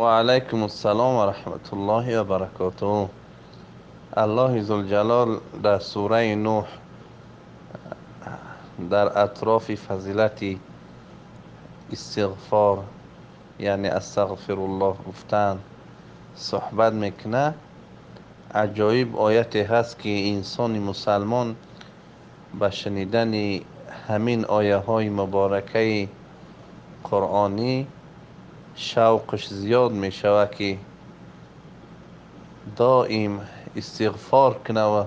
Ва алайкум ассалом ва раҳматуллоҳи ва баракотуҳ. Аллоҳи зулҷалол дар сураи Нӯҳ дар атрофи фазилати истиғфор, яъне астағфируллоҳ гуфтан суҳбат мекунад. Аҷоиб ояте ҳаст, ки инсони мусалмон ба шунидани ҳамин ояҳои муборакаи қуръонӣ шавқаш зиёд мешавад, ки доим истиғфор кунад ва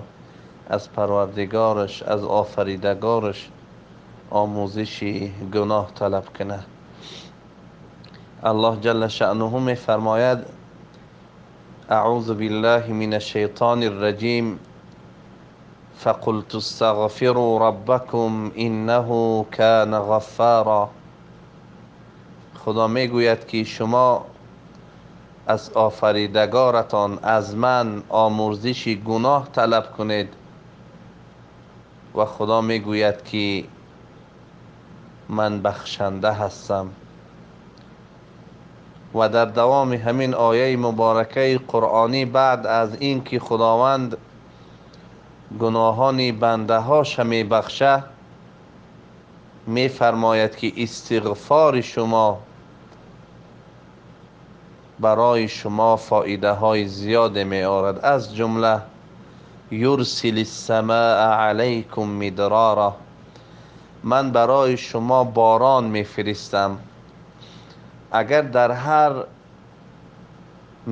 аз парвардигораш, аз офаридагораш омӯзиши гуноҳ талаб кунад. Аллоҳ ҷалла шаънуҳу мефармояд: аъузу биллаҳи минаш шайтонир раҷим, фақулту астағфиру роббакум иннаҳу кана ғаффора. Худо мегӯяд, ки шумо аз офаридагоратон, аз ман омӯрзиши гуноҳ талаб кунед, ва Худо мегӯяд, ки ман бахшанда ҳастам. Ва дар давоми ҳамин ояи муборакаи қуръонӣ, баъд аз ин ки Худованд гуноҳони бандаҳоша мебахшад, мефармояд, ки истиғфори шумо барои шумо фоидаҳои зиёде меорад, аз ҷумла юрсили ссамаа алайкум мидрора, ман барои шумо борон мефиристам. Агар дар ҳар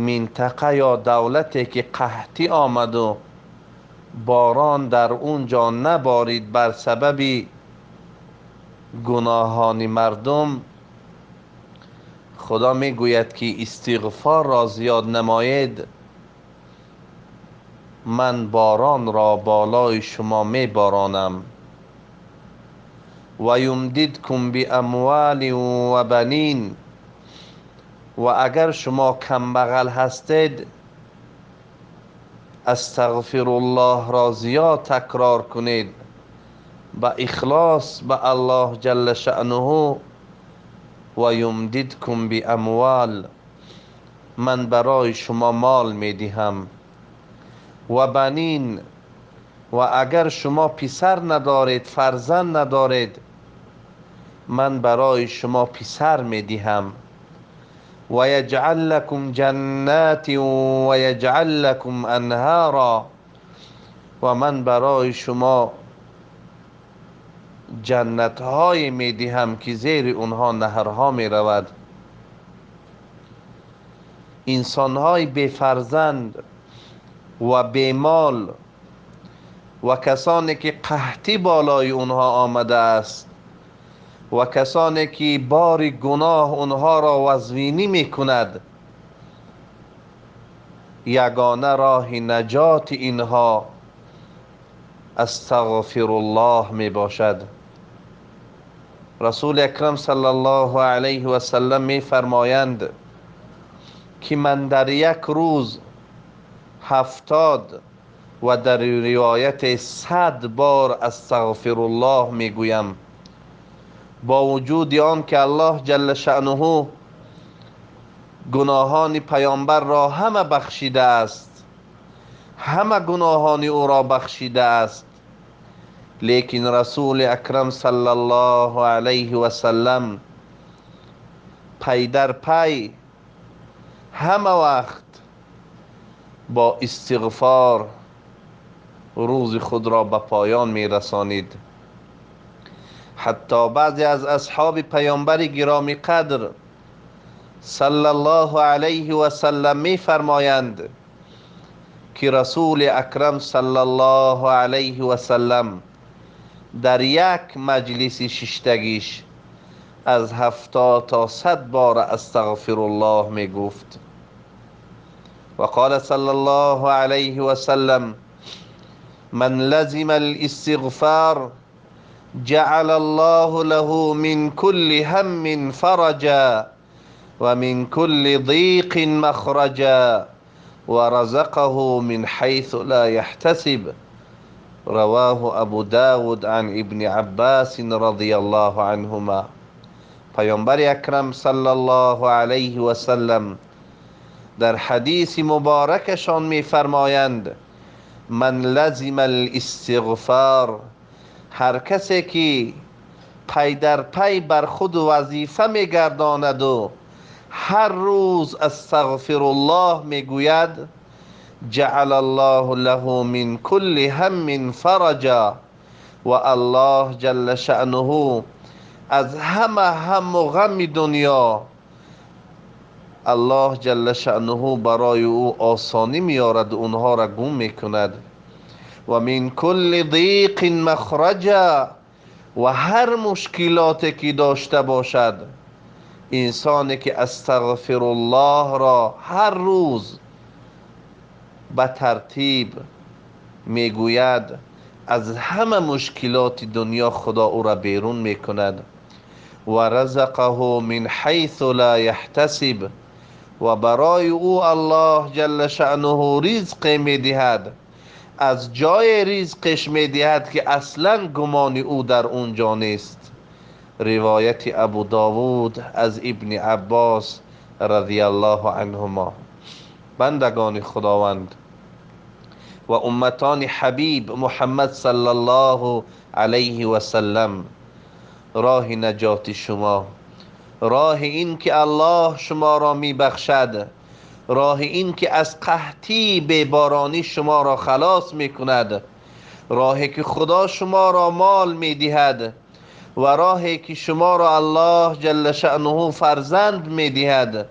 минтақа ё давлате ки қаҳтӣ омаду борон дар он ҷо наборид бар сабаби гуноҳони мардум, Худо мегӯяд, ки истиғфорро зиёд намоед, ман боронро болои шумо меборонам. Ва юмдидкум биамволин ва банин, ва агар шумо камбағал ҳастед, астағфируллоҳро зиёд такрор кунед, ба ихлос ба Аллоҳ ҷалла шаънуҳу. Ва юмдидкум биамвол, ман барои шумо мол медиҳам. Ва банин, ва агар шумо писар надоред, фарзанд надоред, ман барои шумо писар медиҳам. Ва яҷъал лакум ҷаннатин ва яҷъал лакум анҳора, ва ман барои шумо ҷаннатҳое медиҳам, ки зери онҳо наҳрҳо меравад. Инсонҳои бефарзанд ва бемол ва касоне ки қаҳтӣ болои онҳо омадааст ва касоне ки бори гуноҳ онҳоро вазвинӣ мекунад, ягона роҳи наҷоти инҳо астағфируллоҳ мебошад. Расули акрам саллаллоҳу алайҳи васаллам мефармоянд, ки ман дар як рӯз 70 ва дар ривояти 100 бор астағфируллоҳ мегӯям. Бо вуҷуди он ки Аллоҳ ҷалла шаънуҳу гуноҳони паёмбарро ҳама бахшидааст, ҳама гуноҳони ӯро бахшидааст, лекин Расули акрам саллаллоҳу алайҳи васаллам пай дар пай ҳама вақт бо истиғфор рӯзи худро ба поён мерасонид. Ҳатто баъзе аз асҳоби паёмбари гиромӣ қадр саллаллоҳу алайҳи васаллам мефармоянд, ки Расули акрам саллаллоҳу алайҳи васаллам дар як маҷлиси шиштагиш аз 70 то 100 бор астағфируллоҳ мегуфт. Ва қола саллаллоҳу алайҳи васаллам: ман лазима ал-истиғфор ҷаъала Аллоҳу лаҳу мин кулли ҳаммин фараҷа ва мин кулли диқин махраҷа ва разақаҳу мин ҳайсу ла яҳтасиб. Равоҳу Абу Довуд ан ибни Аббос розияллоҳу анҳума. Паёмбари акрам саллаллоҳу алайҳи васаллам در حدیث مبارکشان میفرمایند من لزم الاستغفار، هر کسی که پی در پی بر خود وظیفه میگرداند و هر روز استغفر الله میگوید، جعل الله له من كل هم فرجا، و الله جل شأنه از همه هم و غم دنیا الله جل شأنه برای او آسانی میارد و اونها را گم میکند. و من کل ضیق مخرجا، و هر مشکلاتی که داشته باشد انسانی که استغفر الله را هر روز به ترتیب میگوید، از همه مشکلات دنیا خدا او را بیرون میکند. و رزقه من حیث لا یحتسب، و برای او الله جل شأنه رزق میدهد، از جای رزقش میدهد که اصلا گمان او در اونجا نیست. روایت ابو داود از ابن عباس رضی الله عنهما. بندگان خداوند و امتان حبیب محمد صلی الله علیه و سلم، راه نجات شما، راه این که الله شما را میبخشد، راه این که از قحطی بیبارانی شما را خلاص میکند، راهی که خدا شما را مال میدهد و راهی که شما را الله جل شأنه فرزند میدهد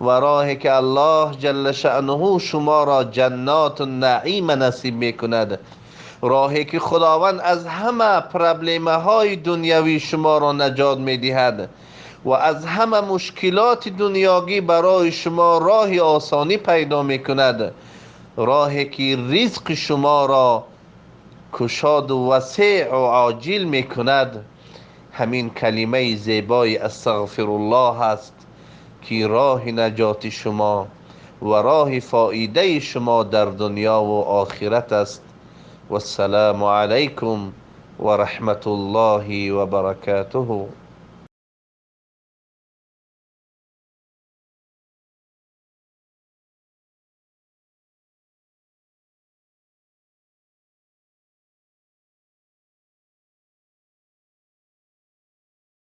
و راهی که الله جل شأنه شما را جنات النعیم نصیب میکند، راهی که خداوند از همه پرابلمه های دنیوی شما را نجات میدهد و از همه مشکلات دنیاگی برای شما راه آسانی پیدا میکند، راهی که رزق شما را کشاد و وسیع و عاجل میکند. همین کلمه زیبای استغفر الله است که راه نجات شما و راه فایده شما در دنیا و آخرت است. و السلام علیکم و رحمت الله و برکاته.